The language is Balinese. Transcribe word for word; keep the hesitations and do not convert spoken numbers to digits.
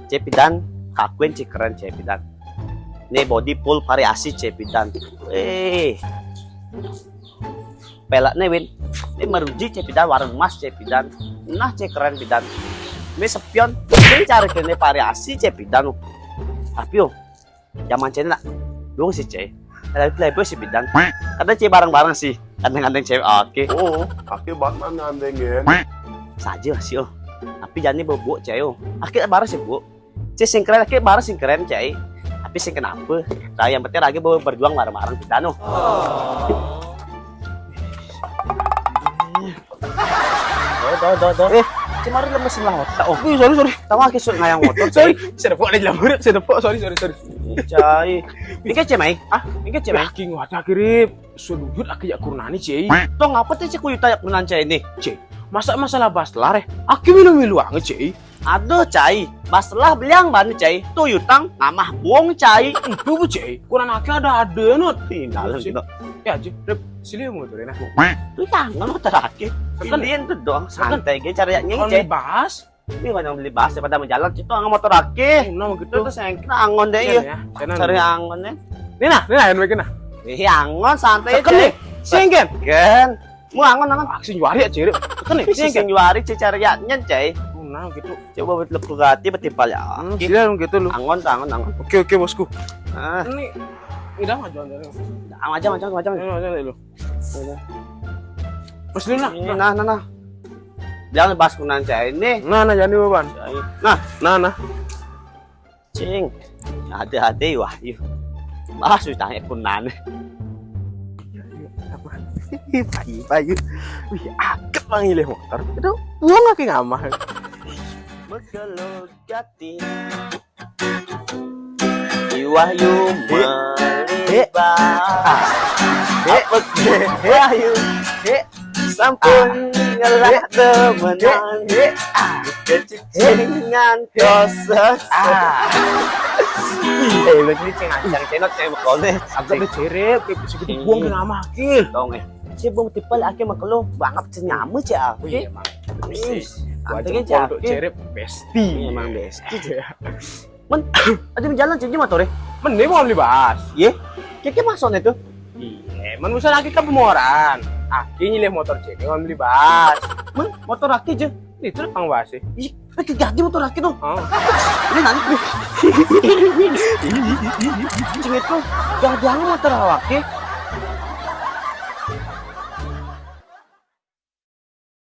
Cai pidan, kakuin cai keren cai pidan. Né body full variasi cai pidan. Eh. Pelekné win. Né maruji cai pidan, warung emas cai pidan. Nah cai keren pidan. Né sepion, né cari kéné variasi cai pidan. Tapi yo, zaman cai nak dong sih cai. Ada lebih sih pidan. Kadang cai bareng-bareng sih. Kadang-kadang cai oke. Oh, oke banget ngandengin. Saja sih oh. Tapi jangan bawa cai oh. Akhir bareng sih bu. Cai sing keren, akhir bareng sing keren cai. Tapi sing kenapa? Nah, yang penting lagi bawa berjuang bareng-bareng kita noh. Doh, doh, doh, doh. Eh, cai mari lemes lah otak. Oh, Wih, sorry, sorry. Tahu akhir sudah ngayang motor cai. Sorry, saya depok aja lambur, saya depok, sorry, sorry, sorry. Cai. Ini cai mai. Ah, ini cai mai. Laki ngwata kirip, suduyut aki ya kurnani, cai. Tong apa tuh cai kuyut ayak menan cai ini? Cai, masa masalah baslah eh? Aki milu-milu anget, cai. Aduh cai, baslah beliang ban cai. Tuh yutang ngamah buang cai. Itu bu, cai. Kurang aki ada-ada, not. Ih, dalam gitu. Ya, cai. Rip, sini mau tuh, Rena. Tuh jangan motor aki. Sekalian tuh doang santai aja cari yang Kalau cai. Bahas, Ini mana beli bas daripada mau jalan itu anggon motor aki. Nah, gitu. Itu tuh sengkir anggon deh Iya, ya. ya. Sana Cari dulu. Anggon deh. Ini nah, ini nah, ini nah. Ih anggon santai Tekan nih, sengken. Gen. Mau anggon anggon. Aksi juari ya, ciri. Tekan nih, Ini sih sengken. juari cari yaknya cai. Nah, gitu. Coba buat lepu gati betimpal ya. Hmm, sini gitu lu. Anggon tuh anggon anggon. Oke, oke, bosku. Ah, Ini udah maju aja. macam macam macam. Ini aja dulu. Mas dulu nah. Ini nah nah nah. Jangan bahas kunan cai ini. Nah, nah, jadi beban. Cai. Nah, nah. Cing. Hati-hati wah. Yuk. Bahas utangnya kunan. Payu, payu. Wih, akep bang ilih motor. Itu buang lagi ngamah. Megelo gati. Iwah yu Dek. melibat. Apa Iwah yu Dek. sampun ngelah temenan. Dek. Kecingan kosong. Ah. Eh, begini cing ancang cenot ceng bekone. Agak dicerep, kayak bisa dibuang ke nama akil. Dong eh. Cek bang tipe laki sama kelo banget senyama cek aku. Oh iya, emang. Is. Gua Antengin jempol untuk cek. cerep bestie. Iya, emang bestie. Iya. Men, ada jalan cek motor eh. Mending mau beli bas. Iya. Keke maksudnya tuh. Iya, man bisa lagi ke pemoran. Aki nyilih motor cewek mau beli bas. Men, motor aki aja. Itu pang bas sih. Ih, itu jadi motor aki tuh. Oh. Ini nanti. Cing itu. Jadi motor awak ya.